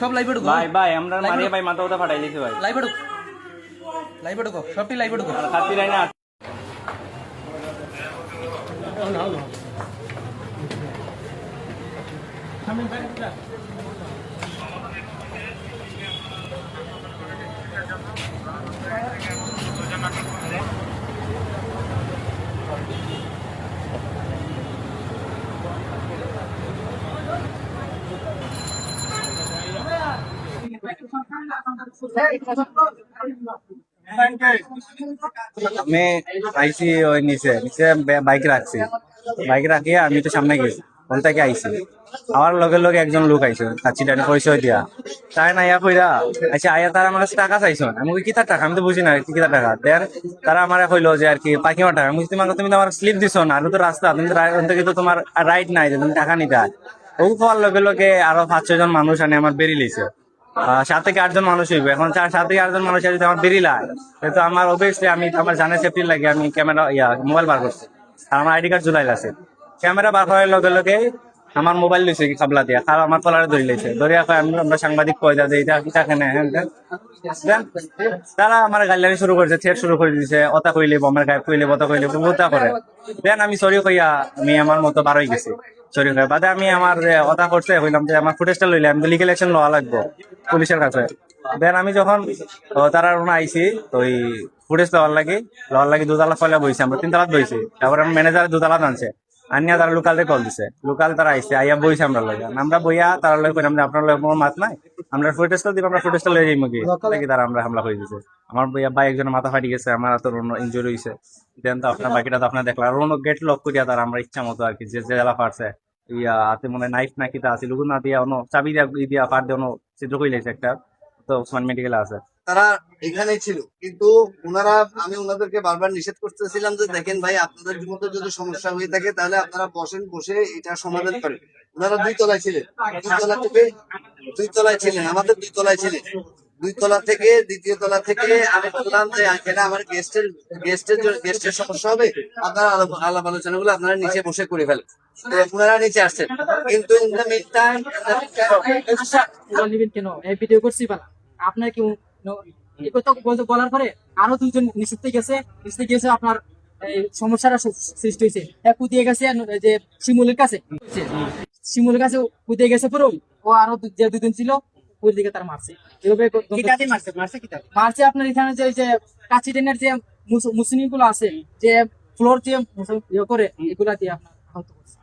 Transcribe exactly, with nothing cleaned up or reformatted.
সব লাইভে ঢুকো। ভাই, ভাই, আমরা লাইভে মারিয়ে ঢুকো। ভাই মাথা উঠে ফাটাই দিছি ভাই। লাইভে ঢুকো, লাইভে ঢুকো, সবটি লাইভে ঢুকো। আর খাতিরাই না। আমি আইছি ওই নিচে, নিচে বে-, বাইক রাখছি। বাইক রাখিয়া আমি তো সামনে গেছি, কোন থেকে আইছি। আমার লগে লগে একজন লোক আইছে, তার চিটানি পরিচয় দিয়া। তাই না, ইয়া কইরা, আচ্ছা, আইয়া তারা আমার কাছে টাকা চাইছে। আমি কই, "কিতা টাকা? আমি তো বুঝি না, কি কিতা টাকা?" দেন তারা আমারে কইলো যে আর কি, "পাখিমার টাকা।" আমি কইছি, "তোমার, তুমি তো আমার স্লিপ দিছো না, আমি তো রাস্তা, তুমি তো রা-, ওখান থেকে তো তোমার রাইট নাই যে তুমি টাকা নিতা।" ও কওয়ার লগে লগে আরো পাঁচ ছয় জন মানুষ আনে আমার বেরি লইছে। আহ, সাত থেকে আটজন মানুষ হইবে। এখন চার, সাত থেকে আটজন মানুষ যদি আমার বেরি লাগে, তো আমার অবভিয়াসলি আমি আমার জানের সেফটির লাগি আমি ক্যামেরা, ইয়া, মোবাইল বার করছি। আর আমার আইডি কার্ড ঝুলাইল আছে। ক্যামেরা বার করার লগে লগে আমার মোবাইল লইছে কি খাবলা দিয়া, আর আমার তলারে ধরি লইছে। ধরিয়া কয়, "আমি, আমরা সাংবাদিক কয়দা দেই, এটা, এটা কেনে?" হ্যাঁ, হ্যাঁ। দেন তারা আমার গাইলানি শুরু করছে, থ্রেট শুরু করে দিছে, "ওটা কইলে, বোমার গায়েব কইলে, ওটা কইলে", ওটা করে। দেন আমি সরি কইয়া আমি আমার মতো বার হয়ে গেছি। সরি কইয়া বাদে আমি আমার যে ওটা করছে, কইলাম যে, "আমার ফুটেজটা লইলে আমি তো লিগ্যাল অ্যাকশন লওয়া লাগবো পুলিশের কাছে।" দেন আমি যখন, ও, তারা ওখানে আইছি, তো ওই ফুটেজ লওয়ার লাগি, লওয়ার লাগি দুতলা ফলে বইছি, আমরা তিনতলাত বইছি। তারপরে আমার ম্যানেজার দুতলাত আনছে, আনিয়া তারা লোকালরে কল দিছে, লোকাল তারা আইছে, আইয়া বইছে আমরা লগে। আমরা বইয়া তারা লগে কইলাম যে, "আপনার লগে কোনো মাত নাই, আমরা ফুটেজটা দিব, আমরা ফুটেজটা লয়ে যাইমু কি?" দেখি তারা আমরা হামলা করে দিছে। আমার ভাই, ভাই একজনের মাথা ফাটি গেছে, আমার হাতের অন্য ইনজুরি হইছে। দেন তো আপনার বাকিটা তো আপনার দেখলাম, আর অন্য গেট লক করিয়া তারা আমরা ইচ্ছা মতো আর কি যে, যে জেলা পারছে, ইয়া, হাতে মনে নাইফ না কিতা আছে, লুকু না দিয়া অন্য চাবি দিয়া, ই দিয়া পার দিয়ে অন্য ছিদ্র করে লাইছে একটা, তো ওসমান মেডিকেলে আছে। তারা এখানেই ছিল, কিন্তু ওনারা, আমি ওনাদেরকে বারবার নিষেধ করতেছিলাম যে, "দেখেন ভাই, আপনাদের মধ্যে যদি সমস্যা হয়ে থাকে, তাহলে আপনারা বসেন, বসে এটা সমাধান করেন।" ওনারা দুই তলায় ছিলেন, দুই তলা থেকে, দুই তলায় ছিলেন, আমাদের দুই তলায় ছিলেন। দুই তলা থেকে, দ্বিতীয় তলা থেকে আমি বললাম যে, "এখানে আমার গেস্টের, গেস্টের জন্য, গেস্টের সমস্যা হবে, আপনারা আলাপ, আলাপ আলোচনাগুলো আপনারা নিচে বসে করে ফেলেন।" তো ওনারা নিচে আসছেন, কিন্তু in the meantime, আচ্ছা, ওরা নিবেন কেন? এই ভিডিও করছি বালা। আপনার কি উন-, ন-, এই কথা বলতে, বলার পরে আরো দুইজন নিচে গেছে, নিচে গেছে আপনার এই সমস্যাটা সৃ-, সৃষ্টি হয়েছে। এক কুদিয়ে গেছে, এই যে শিমুলের কাছে, শিমুলের কাছে কুদিয়ে গেছে পুরো। ও আরো দু-, যে দুজন ছিল, ওই দিকে তার মারছে। এভাবে ক-, কিতা দিয়ে মারছে? মারছে কিতা? মারছে আপনার এখানে যে, যে কাচি টেনের যে মুস-, মুসলিম গুলো আছে, যে ফ্লোর যে মুস-, ইয়ে করে, এগুলা দিয়ে আপনার আহত করছে।